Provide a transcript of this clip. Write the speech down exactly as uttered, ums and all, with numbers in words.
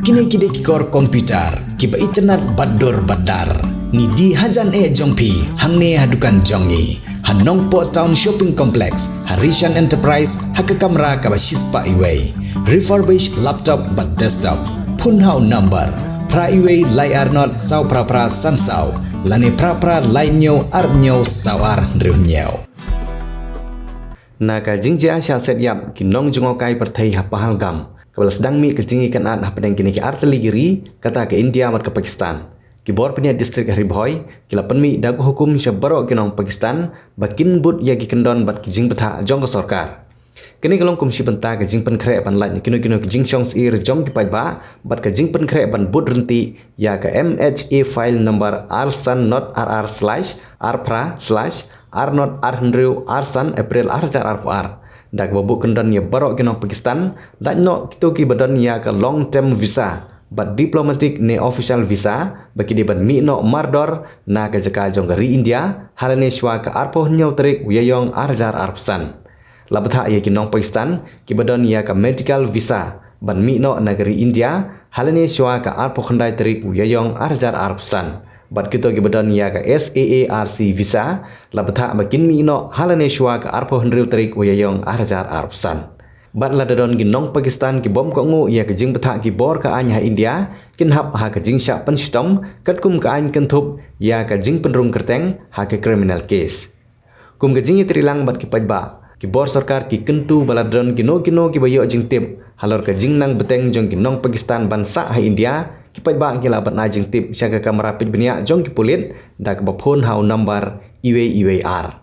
Kine ki dei ki kor computer kiba itynnad bad dur bad dar. Ngi die hajan eh jong phi hangne ha dukan jong ngi ha Nongpoh Town Shopping Complex, ha Rishan Enterprise, ha ka kamra kaba shispah iwei. Refurbished laptop bad desktop. Phone ha u number phra iwei lai ar not saw phra phra san saw lane phra phra lai hynñiew ar hynñiew saw ar hynriew hynñiew. Na ka jingjia shah set ïap ki nongjngohkai pyrthei ha Pahalgam, kaba la sdang mih ka jingïakynad hapdeng kine ki artylli ki ri, kata ka India bad ka Pakistan, ki bor pynïaid district ha Ri Bhoi ki la pynmih da ka hukum sha baroh ki nong Pakistan ba kin bud ïa ki kyndon bad ki jingbthah jong ka sorkar. Kane ka long kum shi bynta ka jingpynkhreh ban lait na kino kino ki jingshong syier jong ki paidbah bad ka jingpynkhreh ban bud ryntih ïa ka M H A file number ar san not ar ar slash ar phra slash ar not ar hynriew ar san April ar hajar arphew ar. Da kaba buh kyndon ïa baroh ki nong Pakistan, lait noh kito kiba don ïa ka long term visa bad diplomatic ne official visa ba ki dei ban mih noh mardor na ka jaka jong ka ri India ha lane shuwa ka arphew hynñiew tarik u Ïaïong ar hajar arphew san. La bthah ïa ki nong Pakistan kiba don ïa ka medical visa ban mih noh na ka ri India ha lane shuwa ka arphew khyndai tarik u Ïaïong ar hajar arphew san. Bad kito kiba don ïa ka S A A R C visa la bthah ba kin mih noh ha lane shuwa ka arphew hynriew tarik u Ïaïong ar hajar arphew san. Bad lada don ki nong Pakistan ki bym kohnguh ïa ka jingbthah ki bor ka aiñ ha India, kin hap ha ka jingshah pynshitom katkum ka aiñ kynthup ïa ka jingpynrung kyrteng ha ka criminal case. Kum ka jingïatreilang lang bad ki paidbah, ki bor sorkar ki kyntu ba lada don kino kino kiba ïoh jingtip halor ka jingnang bteng jong ki nong Pakistan ban sah ha India, ki paidbah ki lah ban ai jingtip sha ka kamra peit bniah jong ki pulit da kaba phone ha u number iwei iwei ar.